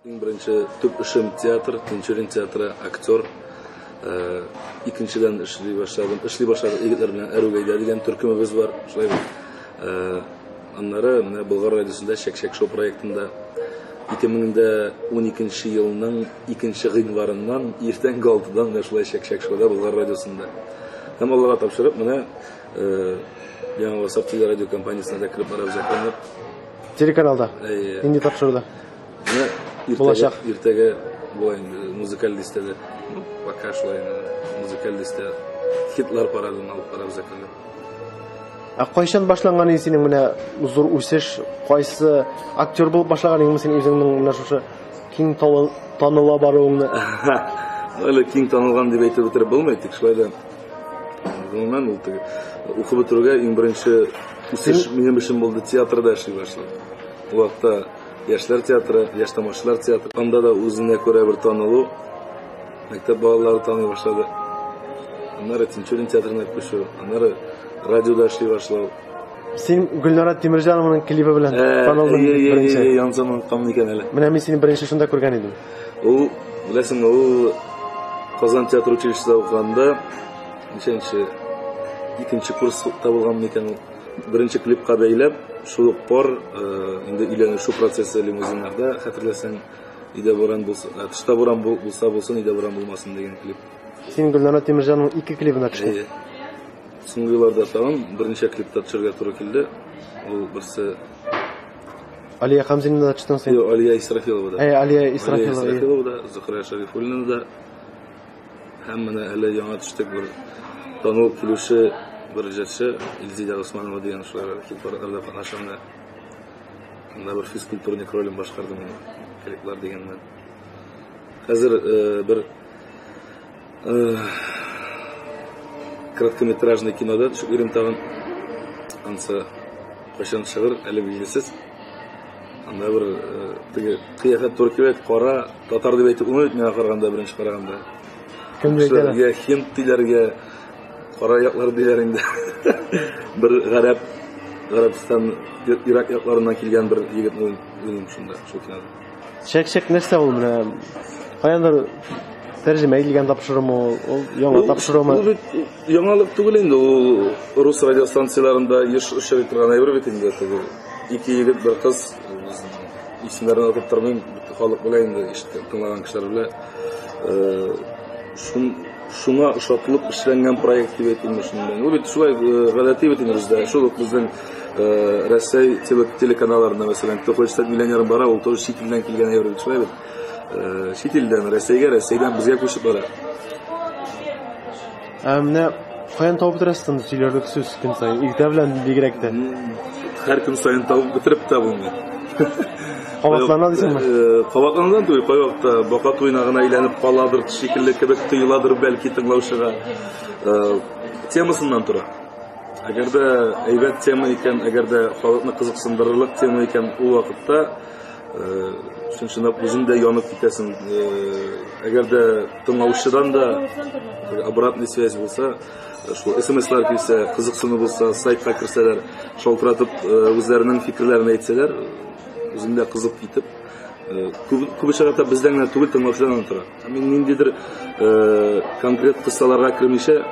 Иң беренче төп эшем театр, Тинчурин театры, актер. Икенчедән эшли башладым. Эшли башладык егетләр белән Әрүгәйдә дигән төркемебез бар. Шулай бит. Аннары менә Болгар радиосында Чәк-чәк шоу проектында 2012 елның 2 гыйнварыннан иртәнге 6-дан менә шулай Чәк-чәк шоуда Болгар радиосында. Һәм Аллага тапшырып, менә Яңа Гасыр телерадио компаниясенә дә кереп барабыз әкренләп. Телеканалда? Әйе. Нинди тапшыруда? Менә иртәгә, Булачак. Иртәгә була инде музыкаль дистәдә. Ну, пока шулай инде музыкаль дистә хитлар парадын алып барабыз әкренләп. Ә кайчан башланган инде синең менә зур үсеш? Кайсы актер булып башлаган идеңме син үзеңнең менә шушы киң таныла баруыңны? Әле киң танылган дип әйтеп бетереп булмый, тик шулай да гомумән ул теге укып бетерүгә иң беренче үсеш минем өчен булды театрда эшли башлау. Ул вакытта Яшьләр театры, яшь тамашачылар театры. Анда да үзенә күрә бер танылу. Мәктәп балалары таный башлады. Аннары Тинчурин театрына күчү, аннары радиода эшли башлау. Син Гөлнара Тимерҗанованың клибы белән танылдың беренче. Янсам оныткан икән әле. Менә мин сине беренче шунда күргән идем. Ул, беләсеңме, ул Казан театр училищесында укыганда, ничәнче, икенче курста булган микән ул. Беренче клипка бәйләп, шул ук пар инде өйләнешү процессы лимузиннарда, хәтерләсәң, өйдә буран булса, тышта буран булса булсын, өйдә буран булмасын дигән клип. Син Гөлнара Тимерҗанованың ике клибына төштең. Әйе. Соңгы елларда тагын берничә клипта төшергә туры килде. Ул берсе Алия Хамзинада төштең син. Юк, Алия Исрафилова да. Әй, Алия Исрафилова. Алия Исрафилова да, Зөһрә Шәрифуллина да. Һәм менә әле яңа төштек бер танылып килүче бер җырчы Илзидә Госманова дигән шулай хит-парадларда катнаша менә. Анда бер физкультурник ролен башкардым инде. Клиплар дигәннән. Хәзер бер короткометражный кинода төшеп йөрим тагын. Ансы кайчан чыгыр, әле билгесез. Анда бер теге кыяфәт туры килә, кара татар дип әйтеп булмый бит миңа караганда, беренче караганда. Кем дип әйтәләр? Я хинд диләр, я кара яклар диләр инде. Бер гарәп, Гарәбстан, Ирак якларыннан килгән бер егетне уйныйм шунда, шул кинода. Чәк-чәк нәрсә ул менә? Каяндыр тәрҗемә ителгән тапшырумы ул? Ул яңа тапшырумы? Ул бит яңалык түгел инде, ул рус радиостанцияләрендә еш очрый торган әйбер бит инде теге. Ике егет, бер кыз, исемнәрен атып тормыйм, халык белә инде, ишеткән, тыңлаган кешеләр белә. Шуңа ошатылып эшләнгән проект дип әйтим шунда. Ул бит шулай гадәти бит инде бездә. Шул ук безнең Рәсәй телеканалларында, мәсәлән, Кто хочет стать миллионером бара, ул тоже чит илдән килгән әйбер бит, шулай бит. Чит илдән Рәсәйгә, Рәсәйдән безгә күчеп бара. Ә менә каян табып бетерәсез анда сөйләрлек сүз көн саен? Иртә белән бигрәк тә. Һәр көн саен табып бетереп тә булмый. Кабатлана дисеңме? Кабатланудан түгел, кайвакытта бака туена гына әйләнеп каладыр шикелле кебек тоеладыр бәлки тыңлаучыга. Темасыннан тора. Әгәр дә әйбәт тема икән, әгәр дә халыкны кызыксындырырлык тема икән, ул вакытта чын-чынлап үзең дә янып китәсең. Әгәр дә тыңлаучыдан да обратный связь булса, шул смслар килсә, кызыксыну булса, сайтка керсәләр, шалтыратып үзләренең фикерләрен әйтсәләр, үзең дә кызып китеп, күп очракта бездән генә түгел, тыңлаучыдан да тора. Мин ниндидер конкрет кыссаларга кермичә,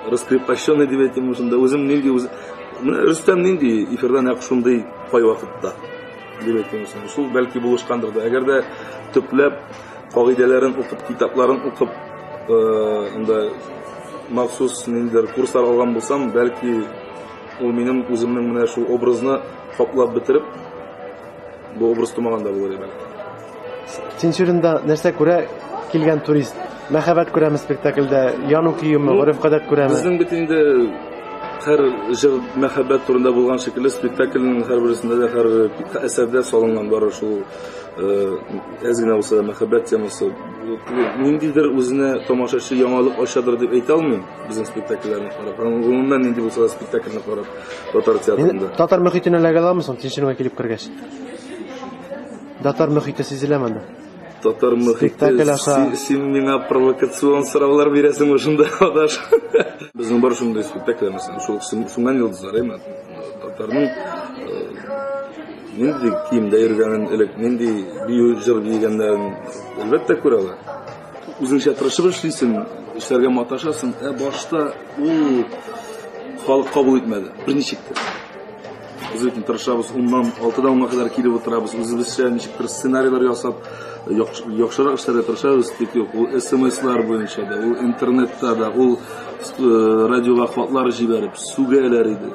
раскрепощенный дип әйтим, шунда үзем нинди үз менә Рөстәм нинди эфирда нәкъ шундый кайвакытта дип әйтим, шул бәлки булышкандыр да. Әгәр дә төпләп кагыйдәләрен укып, китапларын укып, анда махсус ниндидер курслар алган булсам, бәлки ул минем үземнең менә шул образны каплап бетереп, бу образ тумаган да булыр иде бәлки. Тинчуринда нәрсә күрә килгән турист? Мәхәббәт күрәме спектакльдә, яну көеме, гореф-гадәт күрәме? Безнең бит инде һәр җыр мәхәббәт турында булган шикелле, спектакльнең һәрберсендә дә, һәр әсәрдә салынган бары шул әз генә булса да мәхәббәт темасы. Ниндидер үзенә тамашачы яңалык ачадыр дип әйтә алмыйм безнең спектакльләрне карап. Һәм гомумән нинди булса да спектакльне карап татар театрында. Татар мөхитенә эләгә аламы соң Тинчуринга килеп кергәч? Татар мөхите сизеләме анда? Татар мөхите, Спектакль аша. Син миңа провокацион сораулар бирәсең шунда, адаш. Безнең бар шундый спектакль, мәсәлән, шул Сүнгән йолдызлар, әйме? Татарның Нинди киемдә йөргәнен, элек нинди бию җыр биегәннәрен әлбәттә күрә алар. Үзеңчә тырышып эшлисең, эшләргә маташасың, ә башта ул халык кабул итмәде, берничек тә. Без бит тырышабыз, уннан, алтыдан унга кадәр килеп утырабыз, үзебезчә ничектер сценарийлар ясап, яхшырак эшләргә тырышабыз, тик юк, ул смслар буенча да, ул интернетта да, ул радиога хатлар җибәреп, сүгәләр иде.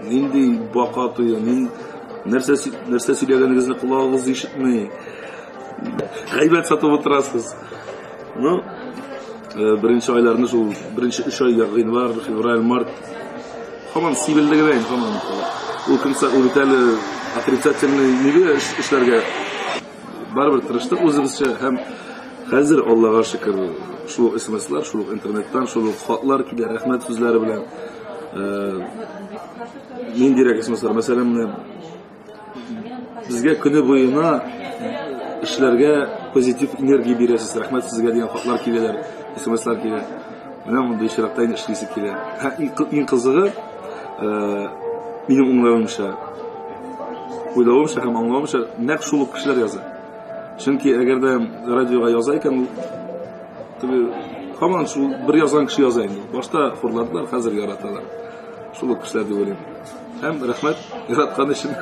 Нинди бака туе, мин нәрсә нәрсә сөйләгәнегезне колагыгыз ишетми. Гайбәт сатып утырасыз. Ну, беренче айларны шул беренче өч ай гыйнвар, февраль, март һаман сибелде генә инде, һаман. Ул көнсә ул бит әле отрицательный нигә эшләргә барыбер тырыштык үзебезчә һәм хәзер Аллага шөкер, шул ук смслар, шул ук интернеттан, шул ук хатлар килә, рәхмәт сүзләре белән. Ниндирәк смслар? Мәсәлән, менә безгә көне буена эшләргә позитив энергия бирәсез, рәхмәт сезгә дигән хатлар киләләр, смслар килә. Менә мондый очракта инде эшлисе килә. Һәм иң кызыгы, минем аңлавымча, уйлавымча һәм аңлавымча, нәкъ шул ук кешеләр яза. Чөнки әгәр дә радиога яза икән, ул теге һаман шул бер язган кеше яза инде. Башта хурладылар, хәзер яраталар. Шул ук кешеләр дип уйлыйм. Һәм рәхмәт яраткан өчен.